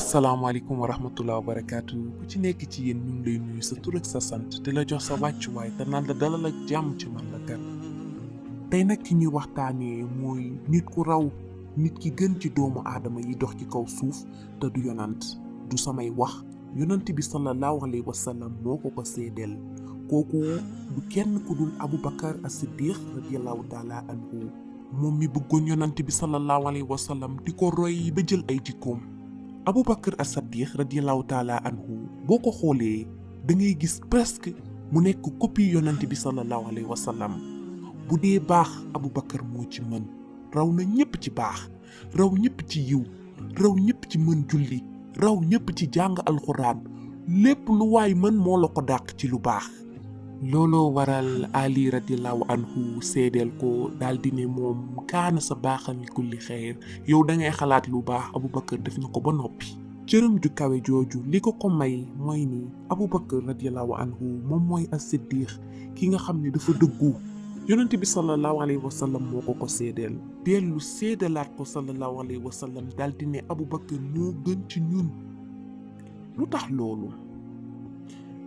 asalaamaaleykum wa rahmatullah wa barakaatu ku ci nekk ci yéen ñu ngi lay nuyu sa tur ak sa sant te la jox sa wàccuwaay te naan la dalal ak jàmm ci man la kan tey nag ki ñuy waxtaanee mooy nit ku raw nit ki gën ci doomu aadama yi dox ci kaw suuf te du yonant du samay wax yonant bi sallallahu alayhi wa sallam moo ko seedeel kooku du kenn ku dul Abou Bakr As-Siddiq radiyallahu taala anhu moom mi bëggoon yonant bi sallallahu alayhi wa sallam di ko roy ba jël ay jikkoom. Abou Bakr As-Siddiq radiyallahu taala anhu boo ko xoolee da ngay gis presque mu nekk copie yonant bi sallallahu alayhi wa sallam bu dee baax Abou Bakr moo ci mën raw na ñëpp ci baax raw ñëpp ci yiw raw ñëpp ci mën julli raw ñëpp ci jàng alxuraan lépp lu waay mën moo la ko dàq ci lu baax. looloo waral Ali radiyallahu anhu seedeel ko daal di ne moom kaana sa baaxal kulli xeer yow da ngay xalaat lu baax Abou Bakr def na ko ba noppi. cërëm ju kawe jooju li ko may mooy ni Abou Bakr radiyallahu anhu moom mooy as-Siddiq ki nga xam ne dafa dëggu yonent bi sallallahu alayhi wa sallam moo ko seedeel dellu seedalaat ko sallallahu alayhi wa sallam daal di ne Abou Bakr moo gën ci ñun. lu tax loolu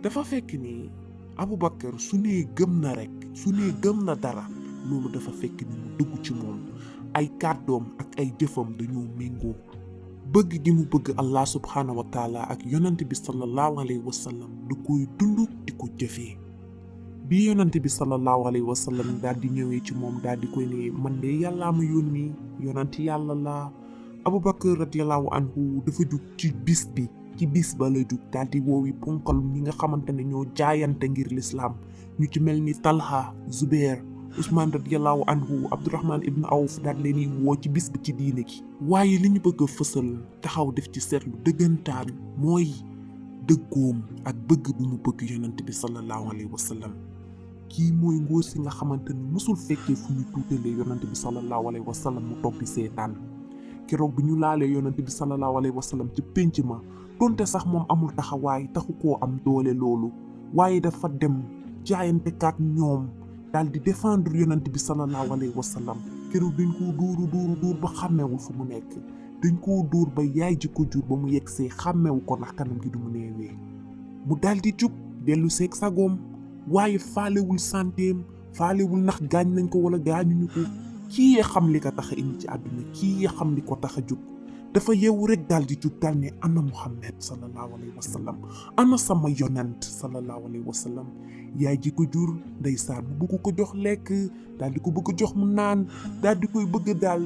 dafa fekk ni Abou Bakr su nee gëm na rek su nee gëm na dara loolu dafa fekk ni mu dugg ci moom ay kàddoom ak ay jëfam dañoo méngoo bëgg gi mu bëgg Allah subhanahu wa taala ak yonent bi sallallahu alayhi wa sallam du koy dund di ko jëfee. bi yonent bi sallallahu alayhi wa sallam daal di ñëwee ci moom daal di koy ne man de yàllaa ma yónni yonent yàlla la Abou Bakr radiyallahu anhu dafa jug ci bis ba la jug daal di woowi ponkal ñi nga xamante ne ñoo jaayante ngir lislaam ñu ci mel ni Talha Zubair Ousmane radiyallahu anhu Abdurrahman ibn Awf daal leen di woo ci bis bi ci diine gi. waaye li ñu bëgg a fësal taxaw def ci seetlu dëggantaan mooy dëggoom ak bëgg bu mu bëgg yonent bi sallallahu alayhi wa sallam. kii mooy ngóor si nga xamante ni musul fekkee fu ñu tuutalee yonent bi sallallahu alayhi wa sallam mu toog di seetaan keroog bi ñu laalee yonent bi sallallahu alayhi wa sallam ci pénc ma donte sax moom amul taxawaay taxu koo am doole loolu waaye dafa dem jaayante kaak ñoom daal di défendre yonent bi sallallahu alayhi wa sallam keroog dañ koo dóor ba xàmmewul fu mu nekk dañ koo dóor ba yaay ji ko jur ba mu yegsee xàmmewu ko ndax kanam gi du mu neewee mu daal di jug dellu seeg sagoom waaye faalewul santeem faalewul ndax gaañ nañ ko wala gaañuñu ko kii yee xam li ko tax a indi ci àdduna kii yee xam li ko tax a jug dafa yeewu rek daal di jug daal ne ana Muhammad sallallahu alayhi wa sallam ana sama yonent sallallahu alayhi wa sallam yaay ji ko jur ndeysaan mu bëgg ko jox lekk daal di ko bëgg jox mu naan daal di koy bëgg daal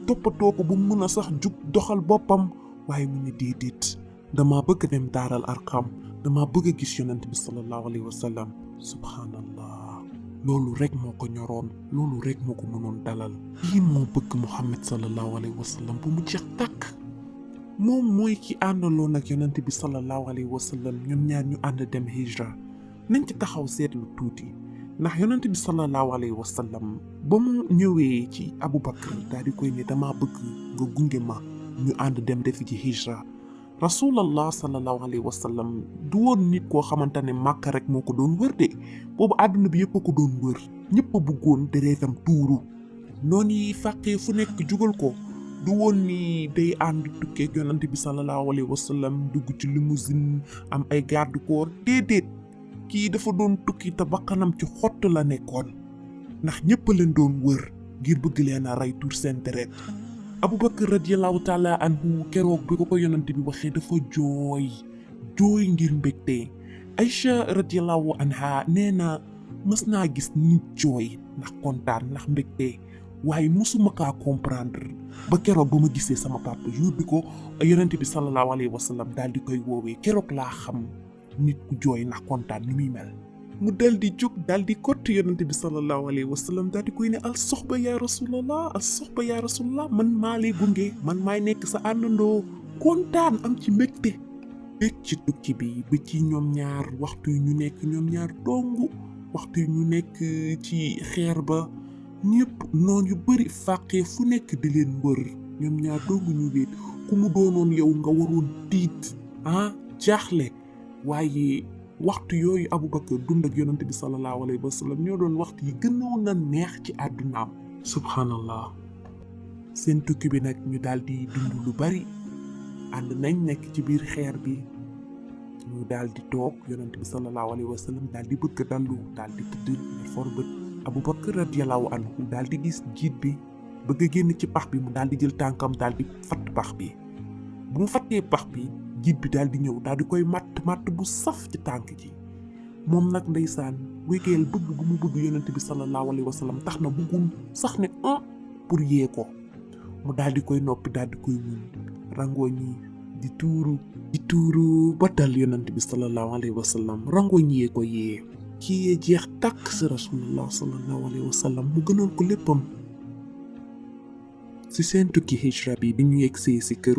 toppatoo ko bu mu mën a sax jug doxal boppam waaye mu ne déedéet dama bëgg dem daaral arqam dama bëgg a gis yonent bi sallallahu alayhi wa sallam. subhanallah loolu rek moo ko ñoroon loolu rek moo ko mënoon dalal. kii moo bëgg Muhammad sallallahu alayhi wa sallam bu mu jeex tàkk moom mooy ki àndaloon ak yonent bi sallallahu alayhi wa sallam ñoom ñaar ñu ànd dem hijra nañ ci taxaw seetlu tuuti ndax yonent bi sallallahu alayhi wa sallam ba mu ñëwee ci Abou Bakr daal di koy ne damaa bëgg nga gunge ma ñu ànd dem defi ci hijra. rasulallah sallallahu alayhi wa sallam du woon nit koo xamante ne Màkka rek moo ko doon wër de boobu àdduna bi yëpp a ko doon wër ñëpp a bëggoon deretam tuuru noonu yi fàqee fu nekk jugal ko du woon ni day ànd tukkeeg yonante bi sallallahu alayhi wa sallam dugg ci limousine am ay garde corps déedéet kii dafa doon tukki te bakkanam ci xott la nekkoon ndax ñëpp leen doon wër ngir bëgg leen a rey tuur seen deret. Abou Bakr radiyallahu taala anhu keroog bi ko yonent bi waxee dafa jooy ngir mbégte. Aïcha radiyallahu anha nee na mës naa gis nit jooy ndax kontaan ndax mbégte waaye musuma kaa comprendre ba keroog ba ma gisee sama papa jour bi ko yonent bi sallallahu alayhi wa sallam daal di koy woowee keroog laa xam nit ku jooy ndax kontaan ni muy mel. mu dal di jóg daal di kott yonent bi sallallahu alayhi wa sallam daal di koy ne al soxba yaa rasulallah man maa lay gunge man maay nekk sa àndandoo kontaan am ci mbégte bég ci tukki bi ba ci ñoom ñaar waxtu yu ñu nekk ñoom ñaar dong waxtu yu ñu nekk ci xeer ba ñëpp noon yu bari fàqee fu nekk di leen wër ñoom ñaar dong ñu wéet ku mu doonoon yow nga waroon tiit jaaxle waaye waxtu yooyu Abou Bakr dund ak yonent bi sallallahu alayhi wa sallam ñoo doon waxtu yi gënoon a neex ci àddunaam. subhanallah seen tukki bi nag ñu daal di dund lu bari ànd nañ nekk ci biir xeer bi ñu daal di toog yonent bi sallallahu alayhi wa sallam daal di bëgg dallu daal di tëdd ne for bët Abou Bakr radiyallahu anhu daal di gis jiit bi bëgg a génn ci pax bi mu daal di jël tànkam daal di fatt pax bi bu mu fattee pax bi jiit bi daal di ñëw daal di koy matt bu saf ci tànk ji moom nag ndeysaan wékeel bëgg bu mu bëgg yonent bi sallallahu alayhi wa sallam tax na bëggul sax ne pour yee ko mu daal di koy noppi daal di koy muñ rangooñ yi di tuuru ba dal yonent bi sallallahu alayhi wa sallam rangooñ yee ko yee kii yee jeex tàkk si rasulullah sallallahu alayhi wa sallam mu gënal ko léppam si seen tukki hijra bi ñu yegsee si kër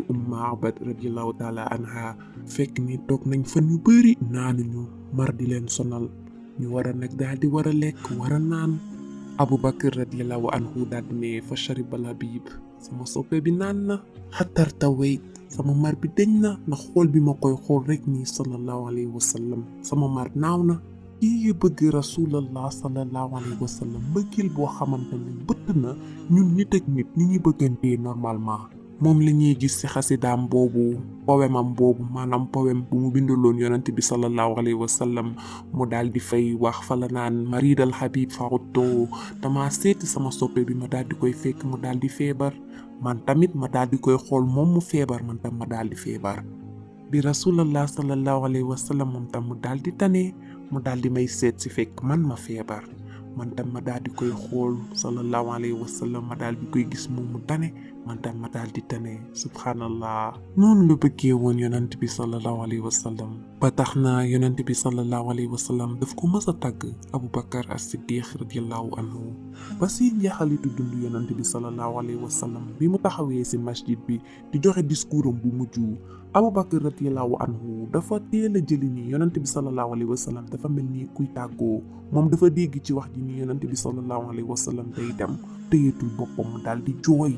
Abad radiyallahu taala anha fekk ni toog nañ fan yu bari naanuñu mar di leen sonal ñu war a nag daal di war a lekk war a naan Abou Bakr radiyallahu anhu daal di ne fa sharibal habib sama soppe bi naan na xatar tawayt sama mar bi deñ na ndax xool bi ma koy xool rek nii sallallahu alayhi wa sallam sama mar naaw na kii bëgg rasulallah sallallahu alayhi wa sallam mbëggeel boo xamante ne bëtt na ñun nit ak nit ni ñuy bëggantee normalement moom la ñuy gis ci xasidaam boobu poemam boobu maanaam poème bu mu bindaloon yonent bi sallallahu alayhi wa sallam mu daal di fay wax fa la naan maridal habib faxutto dama seeti sama soppe bi ma daal di koy fekk mu daal di feebar man tamit ma daal di koy xool moom mu feebar man tam ma daal di feebar bi rasulallah sallallahu alayhi wa sallam moom tam mu daal di tane mu daal di may seet si fekk man ma feebar man tam ma daal di koy xool sallallahu alayhi wa sallam ma daal di koy gis moom mu tane man tam ma daal di tane subhanallah noonu la bëggee woon yonent bi sallallahu alayhi wa sallam ba tax na yonent bi sallallahu alayhi wa sallam daf ko mës a tàgg Abou Bakr As-Siddiq radiyallahu anhu ba si njeexalitu dund yonent bi sallallahu alayhi wa sallam bi mu taxawee si masjid bi di joxe discours am bu mujj Abou Bakr radiyallahu anhu dafa teel a jëli ni yonent bi sallallahu alayhi wa sallam dafa mel ni kuy tàggoo moom dafa dégg ci wax ji ni yonent bi sallallahu alayhi wa sallam day dem téyetul boppam daal di jooy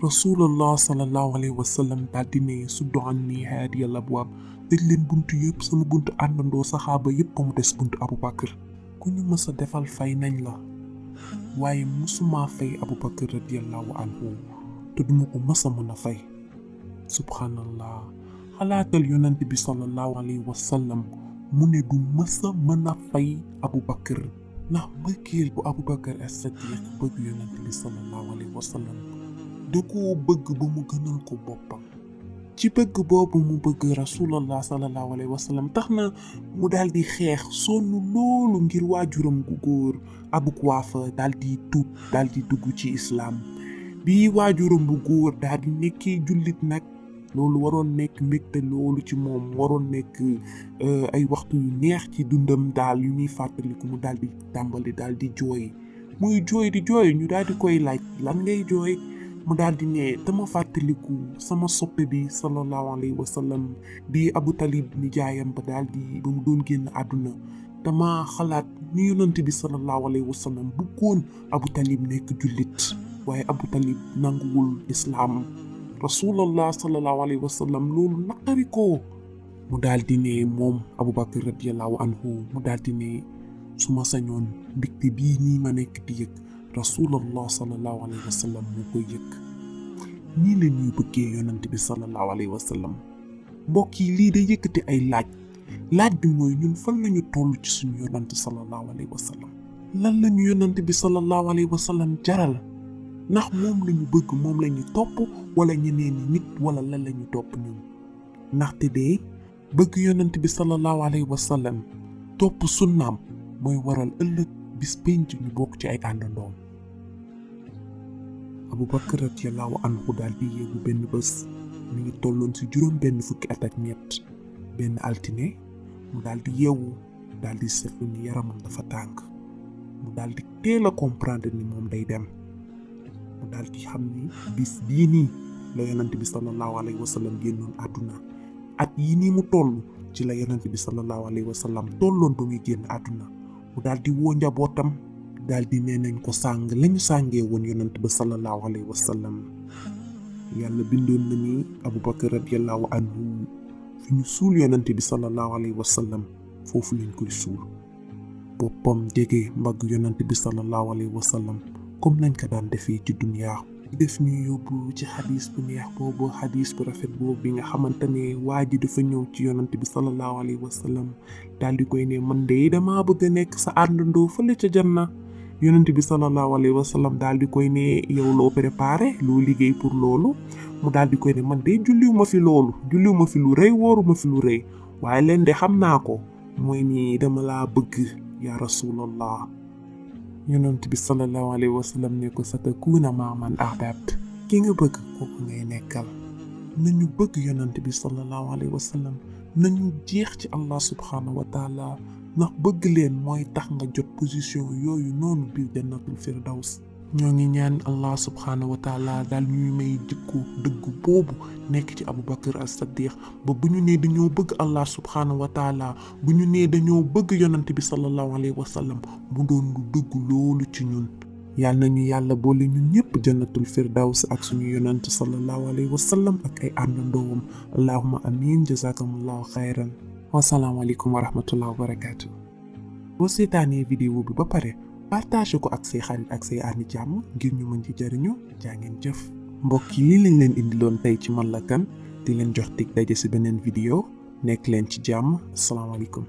rasulullah sallallahu alayhi wa sallam daal di ne suddu anni haadiyal abwaab tëj leen buntu yëpp sama buntu àndandoo saxaaba yëpp ba mu des buntu Abou Bakr ku ñu mës a defal fay nañ la waaye musuma fay Abou Bakr radiyallahu anhu te duma ko mës a mën a fay subhanallah xalaatal yonent bi sallallahu alayhi wa sallam mu ne du mës a mën a fay Abou Bakr ndax mbëggeel bu Abou Bakr As-Siddiq bëgg yonent bi sallallahu alayhi wa sallam da koo bëgg ba mu gënal ko boppam ci bëgg boobu mu bëgg rasulallah sallallahu alayhi wa sallam tax na mu daal di xeex sonn loolu ngir waajuram gu góor Abu Quhafa daal di tuub daal di dugg ci islam bi waajuram bu góor daal di nekkee jullit nag loolu waroon nekk mbégte loolu ci moom waroon nekk ay waxtu yu neex ci dundam daal yu muy fàttaliku mu daal di tàmbali daal di jooy muy jooy di jooy ñu daal di koy laaj lan ngay jooy mu daal di ne dama fàttaliku sama soppe bi sallallahu alayhi wa sallam di Abu Talib ni jaayam ba daal di ba mu doon génn àdduna dama xalaat ni yonent bi sallallahu alayhi wa sallam bëggoon Abu Talib nekk jullit waaye Abu Talib nanguwul islaam rasulallah sallallahu alayhi wa sallam loolu naqari ko mu daal di ne moom Abou Bakr radiyallahu anhu mu daal di ne su ma sañoon mbégte bii nii ma nekk di yëg rasulallah sallallahu alayhi wa sallam moo koy yëg nii la ñuy bëggee yonent bi sallallahu alayhi wa sallam mbokk yi lii day yëkkati ay laaj bi mooy ñun fan lañu toll ci suñu yonent sallallahu alayhi wa sallam lan lañu yonent bi sallallahu alayhi wa sallam jaral ndax moom lañu bëgg moom lañu topp wala ñeneen ñi nit wala lan lañu topp ñun ndaxte de bëgg yonent bi sallallahu alayhi wa sallam topp sunnaam mooy waral ëllëg bis penc ñu bokk ci ay àndandoom Abou Bakr radiyallahu anhu daal di yeewu benn bés mi ngi tolloon ci juróom benn fukki at ak ñett benn altine mu daal di yeewu daal di seetlu ni yaramam dafa tàng mu daal di teel a comprendre ni moom day dem mu daal di xam ni bis bii nii la yonent bi sallallahu alayhi wa sallam génnoon àdduna at yii nii mu toll ci la yonent bi sallallahu alayhi wa sallam tolloon ba muy génn àdduna mu daal di woo njabootam daal di nee nañ ko sàng lañu sàngee woon yonent ba sallallahu alayhi wa sallam yàlla bindoon na ni Abou Bakr radiyallahu anhu fi ñu suul yonent bi sallallahu alayhi wa sallam foofu lañ koy suul boppam jege mbagg yonent bi sallallahu alayhi wa sallam comme nañ ko daan defee ci duniyaa def ñu yóbbu ci xadis bu neex boobu xadis bu rafet boobu bi nga xamante ne waa ji dafa ñëw ci yonent bi sallallahu alayhi wa sallam daal di koy ne man de damaa bëgg a nekk sa àndandoo fële ca janna yonent bi sallallahu alayhi wa sallam daal di koy ne yow loo préparé loo liggéey pour loolu mu daal di koy ne man de julliw ma fi loolu julliw ma fi lu rëy wóoru ma fi lu rëy waaye leen de xam naa ko mooy ni dama laa bëgg ya rasulallah yonent bi sallallahu alayhi wa sallam ne ko satakuuna maa man ahbabt ki nga bëgg kooku ngay nekkal nañu bëgg yonent bi sallallahu alayhi wa sallam nañu jeex ci Allah subhanahu wa taala ndax bëgg leen mooy tax nga jot position yooyu noonu biir jannatul firdaws ñoo ngi ñaan Allah subhanahu wa taala daal ñuy may jikko dëgg boobu nekk ci Abou Bakr As-Siddiq ba bu ñu nee dañoo bëgg Allah subhanahu wa taala bu ñu nee dañoo bëgg yonent bi sallallahu alayhi wa sallam mu doon lu dëgg loolu ci ñun yal nañu yàlla boole ñun ñëpp jannatul firdaws ak suñu yonent sallallahu alayhi wa sallam ak ay àndandoowam allahumma amin jazakumullahu xayran wasalaamu aleykum wa rahmatullahi wa barakatuh boo seetaanee vidéo bi ba pare partage ko ak say xarit ak say ànd jàmm ngir ñu mën ci jariñu jaa ngeen jëf mbokk yi lii lañ leen indiloon tey ci man la kan di leen jox dig daje ci beneen vidéo nekk leen ci jàmm asalaamaaleykum